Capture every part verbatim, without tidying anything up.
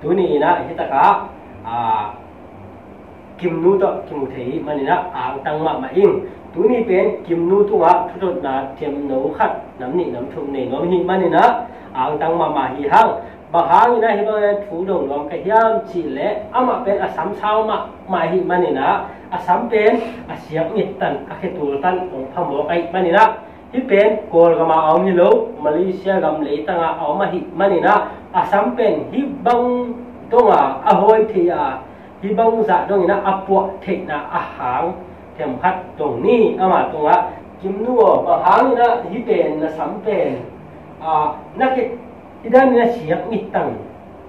Tuni in ah hitakah, ah, Kimnu tawh kimu thei manin ah angtang mahmah ing. Tuni pen Kimnu tungah thudotna thiamno khat nam nih nam thum nei nuam hi manin ah angtang mahmah hi hang. Bang hangin ah hih bangin thu dong nuam ka hiam cih leh amah pen a sam sau mahmah hi manin ah a sam pen a siak mit tan, a khetul tan hong phamawk ahih manin ah, hih pen Kawlgam ah a om hi lo, Malaysia gam leitang ah a om ahih manin ah a sam pen hih bang dong a a hawi thei a, hih bang zah dongin ah a puah theihna a hang themkhat dong ni. Amah tungah, Kimnu aw, bang hangin ah hih pen na sam pen, ah, na khe, hih danin a siak mit tang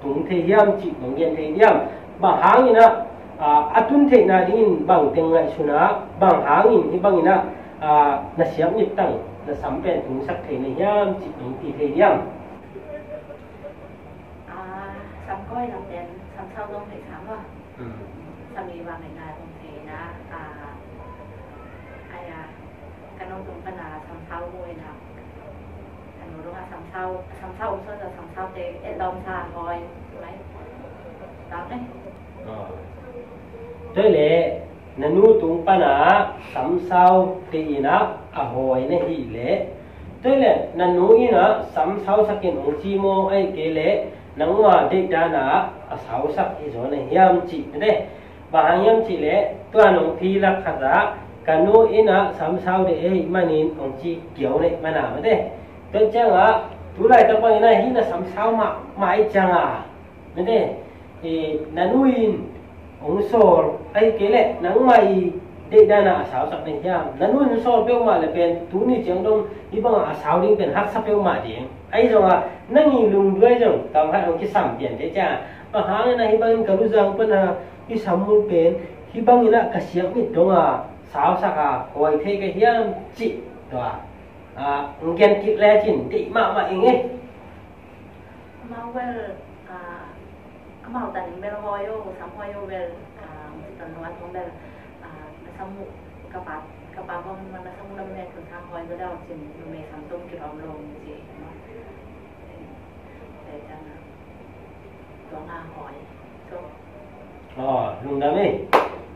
tung thei hiam cih nong gen thei hiam? Bang hangin ah, ah, a tun theihna dingin bang teng ngaihsun a, bang hangin hih bangin ah, ah, na siak mit tang, na sam pen tungsak thei na hiam cih nong ti thei hiam? Ah, sam kawikawi lam pen sam sau zong thei sam lo. Hmm. Sam i bang ngaihna zong thei na, ah, ai a, ka nu tung pana sam sau mu ina. Ka nu tung a sam sau, sam sau um so sa sam sau te et lom sa hoi, mai. Tau ne. Ah. Tua leh, na nu tung pana sam sau te ina a hoi na hih leh, tua leh, na nu ina sam sau sakin hong ci maw, ahih kei leh, nangma deih dana a sau sak hi zaw na hiam cih na te. Bang hang hiam cih leh, tua nong phi lak khat ah, ka nu ina sam sau de ei manin hong ci kiau leh mana mate. Tua ciangah, tu laitak bangin ah hih na sam sau mah, mah ih ciangah, mate, eh, na nu in hong sawl, ahih kei leh, nangmah ih deih dana a sau sak na hiam? Na nu in hong sawl peuhmah leh pen, tuni ciang dong, hih bangah a sau ding pen haksa peuhmah ding. Ahi zongah, nang ih lungduai zong, tawm khat hong kisam pian te ciang. Bang hangin ah hih bangin ka luzang pana, i sam mu pen, hih bangin ah ka siak mit dong a, sau sak a, kawikawi thei ka hiam cih, tua. Ah, hong gen kik lecin, deih mahmah ing e. Amau bel, ah, amau tan bel hoi o, sam hoi o bel, ah, hong ci ton lo a hong bel, ah, na sam mu, ka pa, ka pa bang na sam mu na me tun sang hoi bel a cin, na me sam tum kilawm lo ci. Te ciang a, tua nga hoi. So, Aw, lungdam ei.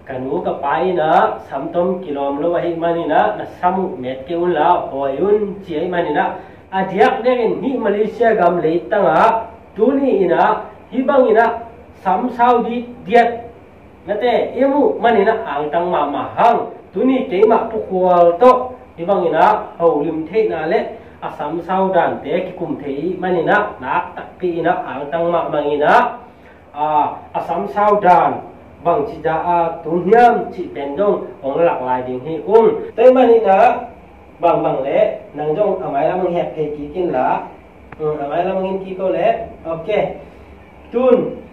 Ka nu ka pa ina sam tom kilawm lo ahih manin ah, na sam uh met kei un la, hoi un ci ahih manin ah, a diakdiakin hih Malaysia gam leitang ah, tuni in ah, hih bangin ah, sam sau diat, mate, i muh manin ah, angtang mahmah hang. Tuni keimah Pu Khual tawh, hih bangin ah, holim theihna le a sam sau dante kikum thei manin ah, nak takpi in ah, angtang mahmah in ah, a, a sam sau dan bangci dah a tung hiam cih pen dong hong lak lai ding hi ung. Tua ahih manin ah, bangbang leh nang zong a mailam hong hek thei kik in la. Hmm, a mailam hong in kik o leh. Ok. Tun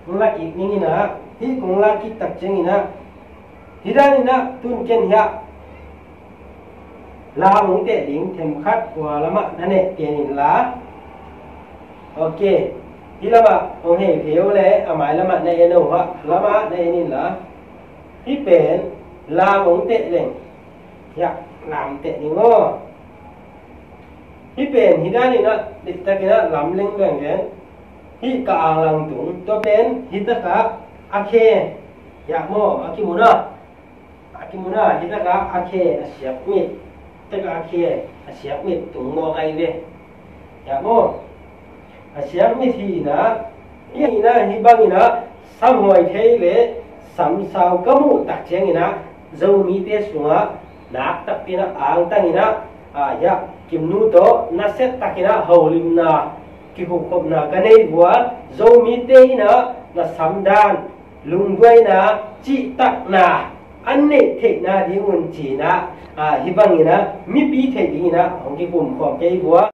hong lak kik ning in ah, hih kong lak kik tak ciangin ah, hih danin ah tun ken hiah lam hong teh ding themkhat kua lamah na neh pian in la. Ok. Hih lamah hong hei phei o leh a mai lamah na en o hah lamah na en in la. Hih pen lam hong teh leng hiah lam teh ding aw. Hih pen hih danin ah diktakin ah lam leng leng leng. Hih ka anglang tung tua pen hih takah a khe hiah maw a kimun ah. A kimun ah, hih takah a khe a siak mit, takah a khe a siak mit tung mawk ahi ve. Hiah maw? A siak mit hi in ah, hih in ah, hih bangin ah, sam huai thei le sam sau ka muh tak ciangin ah, Zomite sungah nak takpi in ah, angtang in ah, ah, hiah, Kimnu tawh, na set takin ah, holimna, kikupkhopna ka nei vua, Zomite in ah, na sam dan, lungduaina, cihtakna an neih theihna ding un ci-in ah, ah, hih bangin ah mipi theih dingin ah hong kikum khawm kei vua.